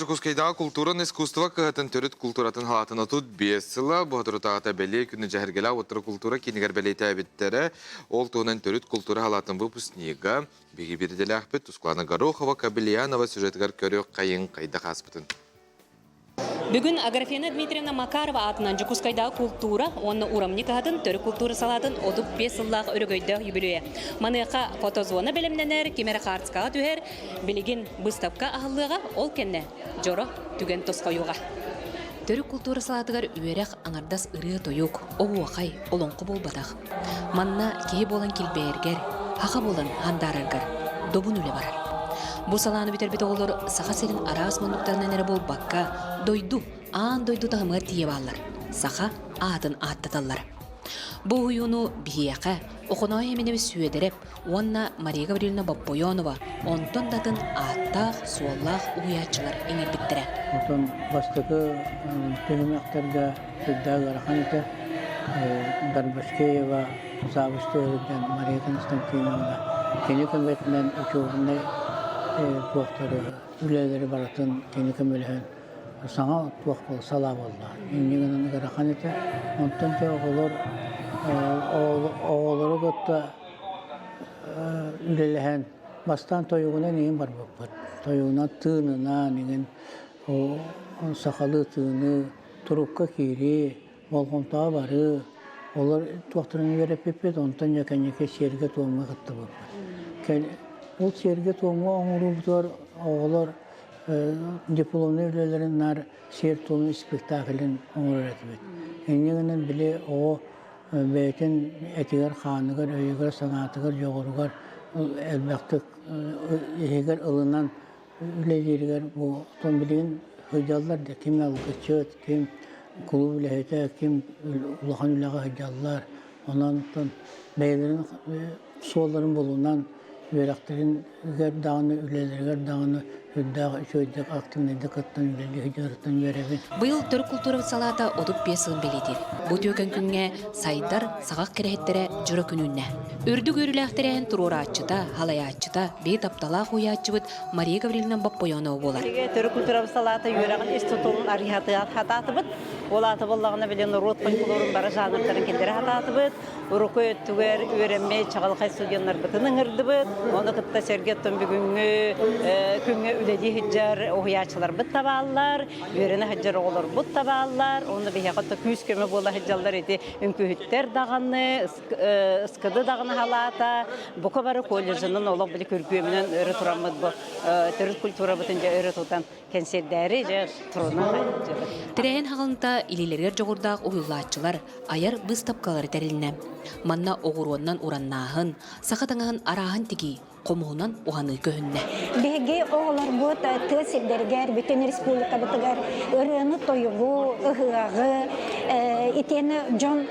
Дьокуускайдааҕы култууран искусство кыһатын төрүт култууратын халаатын 35 сыла бу соторутааҕыта бэлиэ күнү Дьэһэргэлээх уоттара култуура киинигэр бэлиэтээбиттэрэ. Ол туһунан төрүт култуура халаатын выпускнига биһиги биирдэлээхпит Тускулана Горохова Кобельянова сюжетыгар көрүөх хайыҥ хайдах ааспытын. Бүгүн Аграфена Дмитриевна Макарова аатынан Дьокуускайдааҕы култуура уонна урамньы кыһатын төрүт култуура салаатын 35 сыллаах өрөгөйдөөх юбилейа. Маныаха фотозона бэлэмнэнэр, ким эрэ хаартыскаҕа түһэр, Билигин быыстапка аһыллыаҕа, ол кэннэ дьоро түгэн тосхойуоҕа. Төрүт култуура салаатыгар үөрэх аҥардас ырыа-тойук, оһуохай, олоҥхо буолбатах. Манна киһи буолан килбэйэргэр, һаха буолан хандаараргар добун үлэ барар. Бу салааны бүтэрбит оҕолор Саха сирин араас муннуктарынан эрэ буолбакка, дойду, аан дойду таһымыгар тиийэ бааллар, саха аатын ааттаталлар. Бу уһуйууну биһиэхэ Охоноой Эминэбис Сүөдэрэп уонна Мария Гаврильевна Боппойонова, онтон да атын ааттаах-суоллаах уһуйааччылар иҥэрбиттэрэ. Оттон бастакы түһүмэхтэргэ сүрдээх ыарахан этэ. Дарбашкеева завучтуурдэн Мария Константиновна кини көмөтүнэн учуобунай туохтары үлэлэри барытын кини көмөлөһөн саҥа туох буол салаа буолла. Инньэ гынан ыарахан этэ. Онтон дьэ оҕолор оҕолору кытта үлэлэһэн бастаан тойугунан иҥин барбыппыт. Тойугунан тыынынан иҥин сахалыы тыыныы, турукка киирии, болҕомтоҕо барыы, олор туохтарын үөрэппиппит, онтон дьэ кэнники сиэргэ-туомҥа кыттыбыппыт. Ол сиэргэ-туомҥа оҥоруубутугар оҕолор дипломнай үлэлэрин наар сиэр-туом спектаклын оҥорор этибит. Инньэ гынан били оҕо бэйэтин этигэр-хааныгар, өйүгэр-санаатыгар, дьоҕуругар элбэхтик иһигэр ылынан үлэлииригэр бу оттон билигин сылдьаллар да ким алгысчыт, ким кулууп үлэһитэ, ким улахан үлэҕэ сылдьаллар. Онон оттон бэйэлэрин суолларын булунан үөрэхтэригэр даҕаны, үлэлэригэр даҕаны үрдээх үчүгэйдик активнайдык кыттан үлэлии сылдьарыттан үөрэбин. Быйыл төрүт култуурабыт салаата 35 сылын бэлиэтиир. Бу түөкэн күҥҥэ сайдар саҕах кэрэһиттэрэ дьоро күн үүннэ. Үрдүк үөрүүлээх тэрээһин туруорааччыта, халайааччыта, бэйи тапталаах уһуйааччыбыт Мария Гаврильевна Боппойонова буолар. Төрүт култуурабыт салаата үөрэҕин ис тутулун арыйатыгар хатаатыбыт. Ол аата буоллаҕына били норуот фольклорун бары жанрдарын киллэрэ хатаатыбыт. Урукку өттүгэр үөрэммит чаҕылхай студеннарбытын ыҥырдыбыт. Ону кытта сэргэ оттон бүгүҥҥү күҥҥэ үлэлии сылдьар уһуйааччыларбыт да бааллар, үөрэнэ сылдьар оҕолорбут да бааллар. Онно биһиэхэ оттон күүс-көмө буола сылдьаллар ити үҥкүүһүттэр даҕаны, СКД даҕаны халаата, бука бары колледжынан олох били күргүөмүнэн өрө тураммыт бу төрүт культурабытын дьэ өрө тутан кэнсиэрдээри дьэ турунан Тэрээһин хаҕылынта илиилэригэр дьоҕурдаах уһуйуллааччылар айар быыстапкалары тэрилиннэ. Манна оҕуруоннан ураннааһын, саха таҥаһын арааһын тигии, хомуһунан уһаныы көһүннэ. Биһиги оҕолорбут тыа сирдэригэр, бүтүн республикабытыгар ырыаны-тойугу, ыһыаҕы, итиэннэ дьон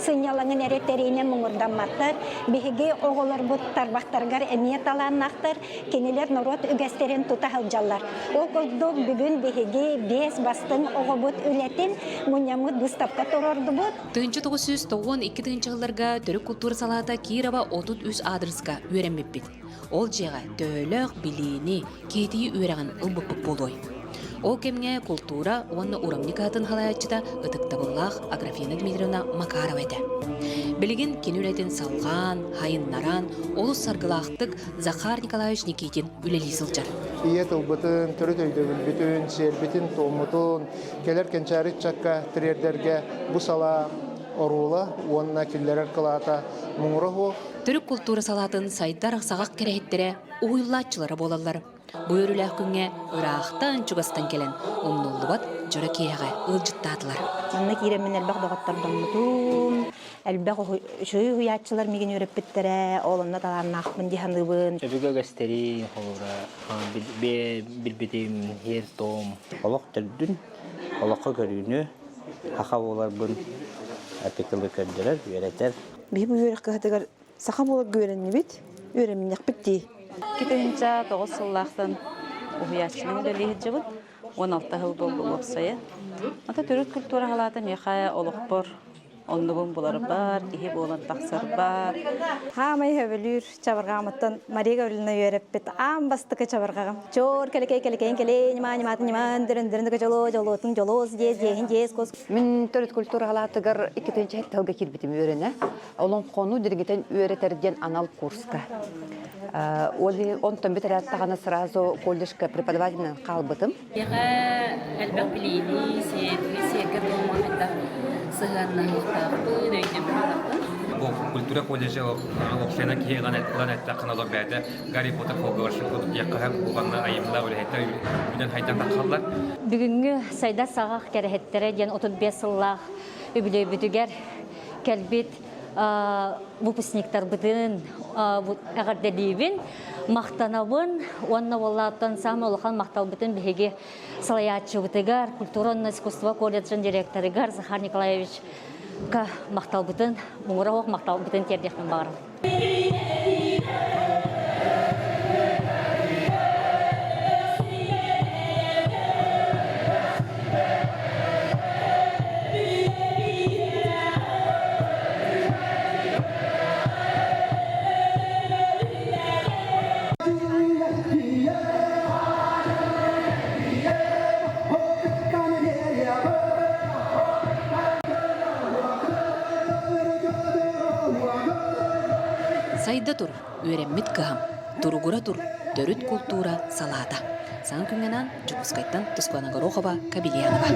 сынньалаҥын эрэ тэрийинэн муҥурдамматтар. Биһиги оҕолорбут тарбахтарыгар эмиэ талааннаахтар, кинилэр норуот үгэстэрин тута сылдьаллар. Ол курдук бүгүн биһиги биэс бастыҥ оҕобут үлэтин мунньаммыт быыстапка туруордубут. 1992 тыһыынча сылларга төрүт култуура салаата Кирова 33 аадырыска үөрэммиппит. Ол дьиэҕэ төһөлөөх билиини, киһитийии үөрэҕин ылбыппыт буолуой? Ол кэмҥэ култуура уонна урамньы кыһатын салайааччыта ытыктабыллаах Аграфена Дмитриевна Макарова этэ. Билигин кини үлэтин салҕаан, хайыннаран, олус саргылаахтык Захар Николаевич Никитин үлэлии сылдьар. Ийэ тылбытын, төрүт өйдөбүлбүтүн, сиэрбитин-туоммутун кэлэр кэнчээри ыччакка тириэрдэргэ бу салаа оруола уонна киллэрэр кылаата муҥура суох. Төрүт култуура салаатын сайдар саҕах кэрэһиттэрэ уһуйуллааччылара буолаллар. Бу үөрүүлээх күҥҥэ ыраахтан-чугастан кэлэн умнуллубат дьоро киэһэҕэ ыалдьыттаатылар. Манна киирэммин элбэх доҕоттордоммутум, элбэх үчүгэй уһуйааччылар миигин үөрэппиттэрэ, ол онно талааннаахпын дии саныыбын. Өбүгэ үгэстэрин холобура билбитим һиэр-туом. Олох төрдүн, олоххо көрүүнү, саха буоларбын артыкылы көрдөрөр, үөрэтэр. Биһи бу үөрэх кыһатыгар саха буоларга үөрэннибит, үөрэмминнэхпит дии. 2009 сыллаахтан уһуйааччынан үлэлии сылдьабын. 16 сыл буолла уопсайа. Ата төрүт культура халаата миэхэ олохпор. Оннубун буларбар, киһи буолан тахсарбар. Хаамай хөбүлүүр чабырҕаҕымыттан Мария Гавриловна үөрэппит аан бастакы чабырҕаҕым. Чоор кэлекей кэлекейин кэлей ньымаа ньымаатын ньымаан дөрөн дөрөн дөлоо дьолуотун дьолуос диэс диэһин диэс кос. Мин төрүт культура халаатыгар иккитинчи тылга киирбитим үөрэнэ. Олоҥхону диригитэн үөрэтэр диэн анал курска. Онтон бүтэрээт сразу колледжка преподавателинэн хаалбытым. Биһиэхэ элбэх билиини, сиэргэ-туомҥа хайдах сыһыаннаһыахтаахпын, өйдөбүл Бу культура колледжа уопсайынан киһи ылан эттэххинэ олор бэйэтэ Гарри Поттер Хогвартс курдук диэххэ уонна айымньылаах үлэһиттэр үүнэн хайдан тахсаллар. Бүгүҥҥү Сайдар саҕах кэрэһиттэрэ диэн 35 сыллаах үбүлүөйбүтүгэр кэлбит выпускниктарбытын эҕэрдэлиибин, махтанабын уонна уоллааттан саамай улахан махталбытын биһиги салайааччыбытыгар, культура уонна искусство колледжын директорыгар Захар Николаевичка махталбытын, муҥура суох махталбытын тиэрдиэхпин баҕарабын. Сайда тур, үөрэммит кыһам, туругура тур, төрүт култуура салаата. Саҥа күҥҥэнэн Дьокуускайтан Тускуана Горохова, Кабельянова.